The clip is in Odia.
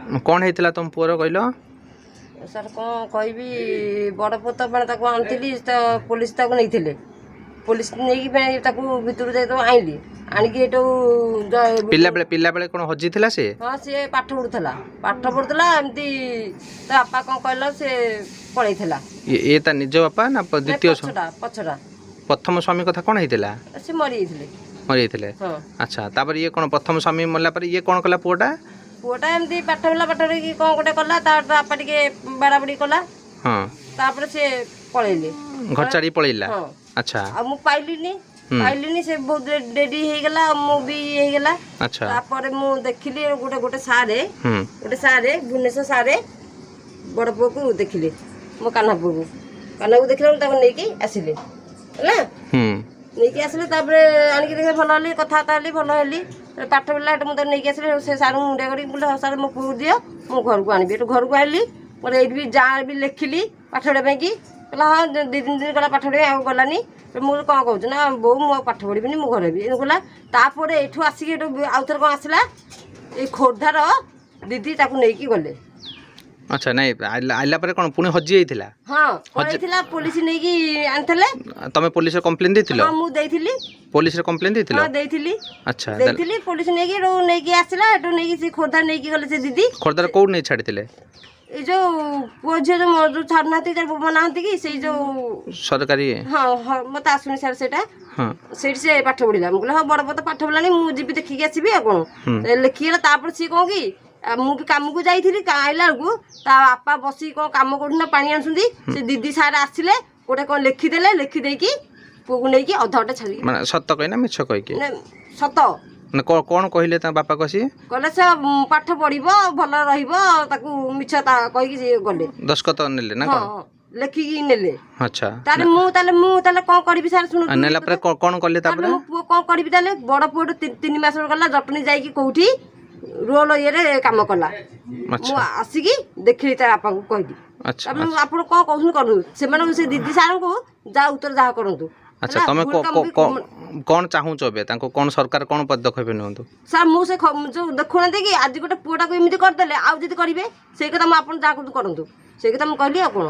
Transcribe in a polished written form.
କ'ଣ ହେଇଥିଲା ତମ ପୁଅର କହିଲ? ସାର୍, କ'ଣ କହିବି, ବଡ଼ ପୁଅ ତ ମାନେ ତାକୁ ଆଣିଥିଲି ତ ପୋଲିସ ତାକୁ ନେଇଥିଲେ। ପୋଲିସ ନେଇକି ଫେଣି ତାକୁ ଭିତରୁ ଯାଇ ତାକୁ ଆଣିଲି, ଆଣିକି ଏଠୁ ପିଲାବେଳେ କ'ଣ ହଜିଥିଲା ସେ? ହଁ, ସିଏ ପାଠ ପଢ଼ୁଥିଲା, ପାଠ ପଢ଼ୁଥିଲା। ଏମିତି ତା ବାପା କ'ଣ କହିଲା, ସେ ପଳେଇଥିଲା। ଇଏ ତା ନିଜ ବାପା ନା ଦ୍ୱିତୀୟ ପଛଟା, ପଛଟା। ପ୍ରଥମ ସ୍ୱାମୀ କଥା କ'ଣ ହେଇଥିଲା? ସେ ମରିଯାଇଥିଲେ। ମରିଯାଇଥିଲେ? ହଁ। ଆଚ୍ଛା, ତାପରେ ଇଏ କ'ଣ, ପ୍ରଥମ ସ୍ୱାମୀ ମଲା ପରେ ଇଏ କ'ଣ କଲା ପୁଅଟା? ପୁଅଟା ଏମିତି ପାଠ ପଢ଼ିଲା, ପାଠ ପଢ଼ିକି କ'ଣ ଗୋଟେ କଲା, ତା ବାପା ଟିକେ ବାଡ଼ାବାଡ଼ି କଲା। ତାପରେ ସେ ପଳେଇଲେ। ଘର ଛାଡ଼ି ପଳେଇଲା? ହଁ। ଆଚ୍ଛା। ଆଉ ମୁଁ ପାଇଲିନି, ପାଇଲିନି। ସେ ବହୁତ ଡେରି ହେଇଗଲା ଆଉ ମୁଁ ବି ଇଏ ହେଇଗଲା। ତାପରେ ମୁଁ ଦେଖିଲି ଗୋଟେ ସାରେ, ଗୋଟେ ସାରେ, ଭୁବନେଶ୍ୱର ସାରେ ବଡ଼ ପୁଅକୁ ଦେଖିଲେ, ମୋ କାହ୍ନା ପୁଅକୁ। କାହ୍ନାକୁ ଦେଖିଲେ, ମୁଁ ତାକୁ ନେଇକି ଆସିଲି, ହେଲା। ନେଇକି ଆସିଲି, ତାପରେ ଆଣିକି ଦେଖିଲେ ଭଲ ହେଲି, କଥାବାର୍ତ୍ତା ହେଲି, ଭଲ ହେଲି, ପାଠ ପଢ଼ିଲା। ଏଠୁ ମୁଁ ତାକୁ ନେଇକି ଆସିଲି। ସେ ସାର୍ଙ୍କୁ ମୁଣ୍ଡିଆ କରିକି କହିଲି, ହଉ ସାର୍, ମୋ ପୁଅକୁ ଦିଅ, ମୁଁ ଘରକୁ ଆଣିବି। ଏଠୁ ଘରକୁ ଆଣିଲି। ମୋର ଏଇଠି ବି ଯାଁ ବି ଲେଖିଲି ପାଠ ପଢ଼ିବା ପାଇଁକି। କହିଲା ହଁ, 2-3 ଦିନ ଗଲା ପାଠ ପଢ଼ିବା, ଆଉ ଗଲାନି। ମୁଁ କ'ଣ କହୁଛି ନା ବୋଉ, ମୁଁ ଆଉ ପାଠ ପଢ଼ିବିନି, ମୁଁ ଘରେ ବି ଏମିତି କହିଲା। ତାପରେ ଏଠୁ ଆସିକି ଏଠୁ ଆଉ ଥରେ କ'ଣ ଆସିଲା, ଏଇ ଖୋର୍ଦ୍ଧାର ଦିଦି ତାକୁ ନେଇକି ଗଲେ। ଆଚ୍ଛା, ନାଇଁ, ଆଇଲା ପରେ କ'ଣ ପୁଣି ହଜି ଯାଇଥିଲା? ହଁ, ପଳେଇଥିଲା, ପୋଲିସ ନେଇକି ଆଣିଥିଲେ। ତମେ ପୋଲିସରେ କମ୍ପ୍ଲେନ୍ ଦେଇଥିଲ? ହଁ, ମୁଁ ଦେଇଥିଲି। ପୋଲିସରେ କମ୍ପ୍ଲେନ୍ ଦେଇଥିଲ? ହଁ, ଦେଇଥିଲି। ଆଚ୍ଛା। ଦେଇଥିଲି। ପୋଲିସ ନେଇକି ଏଠୁ ନେଇକି ଆସିଲା। ଏଠୁ ନେଇକି ସେ ଖୋର୍ଦ୍ଧା ନେଇକି ଗଲେ ସେ ଦିଦି। ଖୋର୍ଦ୍ଧାରେ କୋଉଠି ନେଇ ଛାଡ଼ିଥିଲେ? ଏଇ ଯୋଉ ପୁଅ ଝିଅ ଯୋଉ ଛାଡୁନାହାନ୍ତି, ନାହାନ୍ତି କି ସେଇ ଯୋଉ ସରକାରୀ? ହଁ, ମତେ ଆସୁନି ସାର୍ ସେଇଟା। ସେଇଠି ସେ ପାଠ ପଢିଲା। ମୁଁ କହିଲି ହଁ, ବଡ଼ ପୁଅ ତ ପାଠ ପଢିଲାଣି, ମୁଁ ଯିବି ଦେଖିକି ଆସିବି ଆଉ କ'ଣ। ଲେଖିଗଲା। ତାପରେ ସିଏ କ'ଣ କି, ମୁଁ ବି କାମକୁ ଯାଇଥିଲି, ଆଇଲା ବେଳକୁ ତା ବାପା ବସିକି କ'ଣ କାମ କରୁଛନ୍ତି ନା ପାଣି ଆଣୁଛନ୍ତି। ସେ ଦିଦି ସାର୍ ଆସିଲେ, ଗୋଟେ କ'ଣ ଲେଖିଦେଲେ, ଲେଖିଦେଇକି ପୁଅକୁ ନେଇକି ଅଧା ଘଣ୍ଟା ଛାଡ଼ିକି। ମାନେ ସତ କହିନା ମିଛ କହିକି? ନା, ସତ। ମାନେ କ'ଣ କହିଲେ ତାଙ୍କ ବାପାକୁ ଆସି? କହିଲେ ସେ ପାଠ ପଢିବ, ଭଲ ରହିବ। ତାକୁ ମିଛ କହିକି ସେ ଗଲେ। ଦସ୍ତଖତ ନେଲେ ନା? ହଁ। କ'ଣ? ହଁ, ଲେଖିକି ନେଲେ। ତାହେଲେ ମୁଁ ତାହେଲେ କ'ଣ କରିବି ସାର୍, ଶୁଣନ୍ତୁ। ନେଲା ପରେ କ'ଣ କଲେ ତାପରେ? ମୋ ପୁଅ କ'ଣ କରିବି ତାହେଲେ? ବଡ଼ ପୁଅଠୁ 3 ମାସ ଗଲା, ଜଟଣୀ ଯାଇକି କୋଉଠି ରୋଲ ଇଏରେ କାମ କଲା। ମୁଁ ଆସିକି ଦେଖିଲି, ତା ବାପାଙ୍କୁ କହିଲି। ତାପରେ ଆପଣ କ'ଣ କହୁଛନ୍ତି କରନ୍ତୁ, ସେମାନଙ୍କୁ ସେ ଦିଦି ସାର୍ଙ୍କୁ ଯାହା ଉତ୍ତର ଯାହା କରନ୍ତୁ। ଆଚ୍ଛା, ତମେ କ'ଣ ଚାହୁଁଛ ଏବେ? ତାଙ୍କୁ କ'ଣ, ସରକାର କ'ଣ ପଦକ୍ଷେପ ନିଅନ୍ତୁ? ସାର୍, ମୁଁ ସେ ଯୋଉ ଦେଖୁନାହାନ୍ତି କି ଆଜି ଗୋଟେ ପୁଅଟାକୁ ଏମିତି କରିଦେଲେ, ଆଉ ଯଦି କରିବେ ସେଇ କଥା ମୁଁ ଆପଣ ଯାହା କରନ୍ତୁ, ସେଇ କଥା ମୁଁ କହିଲି, ଆଉ କ'ଣ।